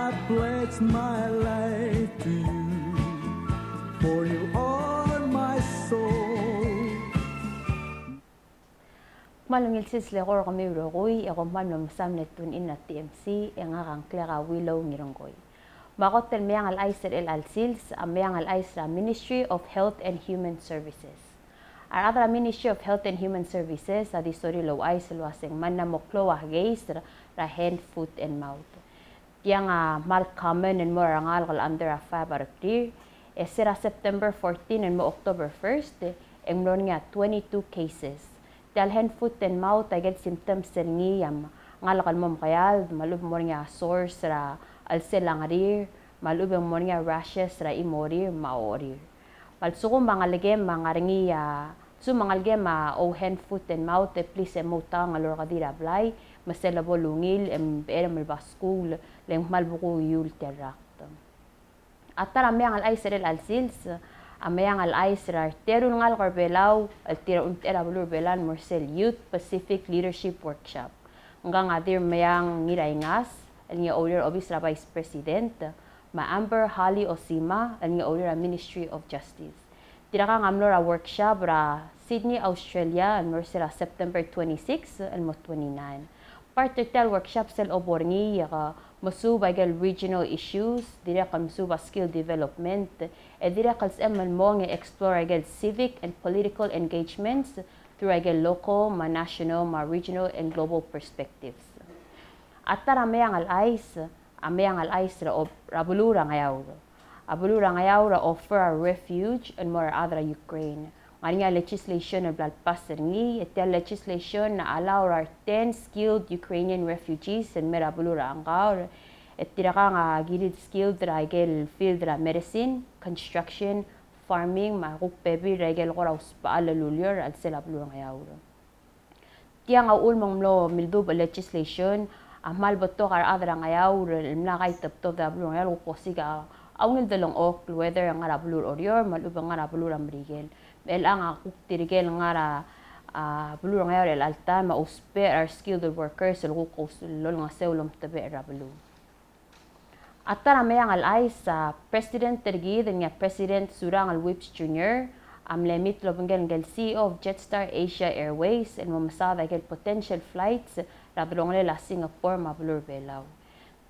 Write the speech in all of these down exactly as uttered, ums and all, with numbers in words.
I pledge my life to you, for you are my soul. Kmal ungil sils el eko er kemiu el rokui, e kom kmal mlo mesaul el tune in er a T M C, e ngak a ngklek a Willow Ngirngkoi. Me a kot el Meang el Chais er chelecha el sils, a Meang el Chais er a Ministry of Health and Human Services. A rechad er a Ministry of Health and Human Services a di sorir el ouchais el uaseng ng mla mo klou a case er a hand, foot and mouth. Tiang a kmal common el mo er a rengalek el under a five a rekrir, e se er a September fourteen el mo October first, e ng mlo er ngii a twenty-two cases. Tia el hand, foot and mouth a ikel symptoms er ngii a ngalek el mo mekeald, me a lechub e ng mo er ngii a sores er a chelsel a ngerir, me a lechub e ng mo er ngii a rashes er a chimorir me a ocherir. Me a lsekum a ngelekem a ngar er ngii a, lsekum a ngelekem a ouhand, foot and mouth, e please e moutekangel el orrekedii er a blai, me sel lebo lungil e mbecherem el baskuul, le ng kmal bekuu iuul tia el rakt. A ta er a Meang el Chais er chelecha el sils, a Meang el Chais er a reteru el ngalek er a Belau el tir a ungil er a beluu er a Belau el mo er sel Youth Pacific Leadership Workshop. Ngkang a Dirmeang Ngiraingas, el ngii a oureor er a obis er a Vice President, me a Amber Holly Osima, el ngii a oureor er a Ministry of Justice. Tirkang a mlo er a workshop er a Sydney, Australia, el mo er sel September twenty-six el mo twenty-nine. Part er tia el workshop sel obo er ngii e ng mesuub a ikel regional issues, dirrek el mesuub a skill development, e dirrek el sebechem el mong e explore a ikel civic and political engagements through a ikel local, me a national, me a regional and global perspectives. A ta er a Meang el Chais, a Meang el Chais er a ob-, er a beluu er a Ngeaur. A beluu er a Ngeaur a offer a refuge el mo er a rechad er a Ukraine. Ng ngar er ngii a legislation el bla lepass er ngii, e tia el legislation a allow er a ten skilled Ukrainian refugees el mei er a beluu er a Ngeaur, e tirkang a kirir skilled er a ikel field er a medicine, construction, farming, me a kuk bebil er a ikel kora usbechall el ureor er a chelsel a beluu er a Ngeaur. Tiang a uchul me ng mlo mildubech el legislation a kmal betok a rechad er a Ngeaur el mla kaitebdobed er a beluu er a Ngeaur el kuk osiik a ungil delengchokl, whether ng ngar er a beluu er a Oreor, me a lechub e ng ngar er a beluu er a Merikel. Me chelechang a kuk tirke el ngar er a, a, beluu er a Ngeaur er chelecha el taem a ousbech er a skilled workers el kuk ous-, lolengeseu el omtebechel er a beluu. A ta er a Meang el Chais, a President er kid el ngii a President Surangel Whipps Junior a mle meet el obengkel ngike el C E O of Jetstar Asia Airways el mo mesaod a ikel potential flights er a delongelel a Singapore me a beluu er a Belau.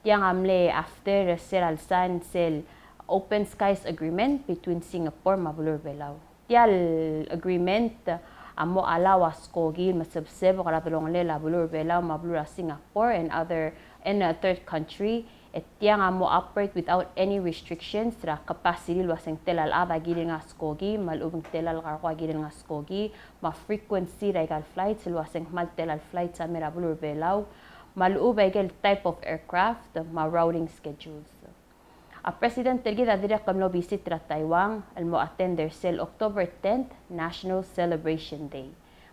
Tiang a mle after er sel sign sel Open Skies Agreement between Singapore me a beluu er a Belau. Tia el agreement a mo allow a skoki el mesebsebek er a delongelel a beluu er a Belau me a beluu er a Singapore and other, and a third country. E tiang a mo operate without any restrictions er a capacity el uaseng ng tela el chad a kirir el ngar er a skoki, me a lechub e ng tela el kargo a kirir el ngar er a skoki, me a frequency er a ikal flights el uaseng ng kmal tela el flights a mei er a beluu er a Belau, me a lechub e ikel type of aircraft, me a routing schedules. A President er kid a dirrek el mlo visit er a Taiwan el mo attend er sel October tenth National Celebration Day.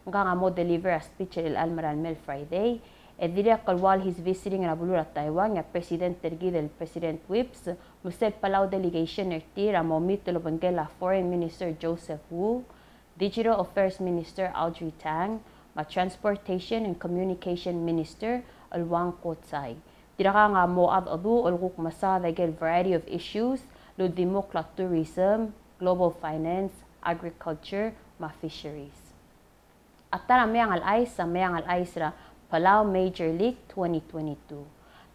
Ngkang a mo deliver a speech er chelecha el mera el mei el Friday, e dirrek el while he's visiting er a beluu er a Taiwan, e a President er kid el President Whipps, me sel Palau delegation er tir a mo meet el obengkel a Foreign Minister Joseph Wu, Digital Affairs Minister Audrey Tang, me a Transportation and Communication Minister el Wang Kotsai. Tirkang a mo mengedecheduch el kuk mesaod a ikel variety of issues el uldimukl a tourism, global finance, agriculture, me a fisheries. A ta er a Meang el Chais, a Meang el Chais er a Palau Major League twenty twenty-two.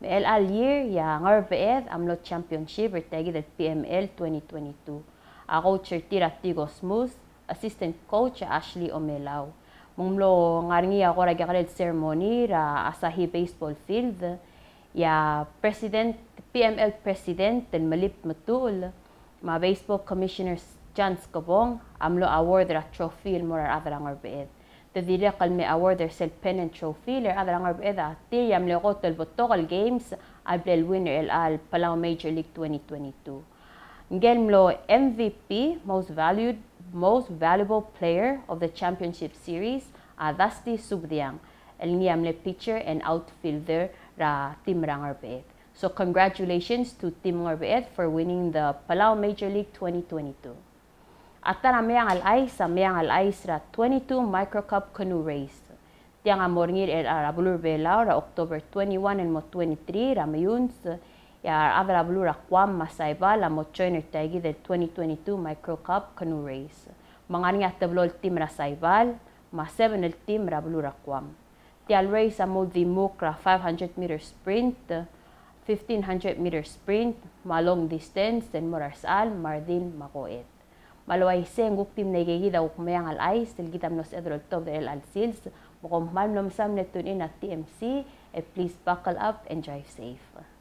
Me chelecha el year e a Ngerbeched a mlo championship er tia kid el P M L twenty twenty-two. A coach er tir a Tigo Smus, assistant coach a Ashley Omelau. Me ng mlo ngar er ngii a kora kekerei el ceremony er a Asahi Baseball Field, e a President, P M L President el Melib Metuchel, me a Baseball Commissioner John Skebong a mlo award er a trophy el mo er a rechad er a Ngerbeched. Te dirrek el me award er sel pennant trophy el rechad er a Ngerbeched a tir a mle kot el betok el games a bla lewin er chelecha el Palau Major League twenty twenty-two. Ngike el mlo M V P, most valued, most valuable player of the championship series, a Dusty Subdiang, el ngii a mle pitcher and outfielder er a team er a Ngerbeched. So congratulations to Team Ngerbeched for winning the Palau Major League twenty twenty-two. A ta er a Meang el Chais, a Meang el Chais er a twenty-two Micro Cup Canoe Race. Tiang a mo er ngii er a beluu er a Belau er a October twenty-one el mo twenty-three er a Meyuns, E a rechad er a beluu er a Guam me a Saipan a mo join er tia kid el twenty twenty-two Micro Cup Canoe Race. Me ng ngar er ngii a teblo el team er a Saipan me a seven el team er a beluu er a Guam. Tia el race a mo di mukl er a five hundred meter sprint, fifteen hundred meter sprint, me a long distance, el mo er a resechal, me a redil, me a koed. Me a le uaisei e ng kuk di mle ikakid a kuk meang el chais el kid a mlo sebeched el oltobed er chelecha el sils, me kom kmal mlo mesaul el tune in a T M C, e please buckle up and drive safe.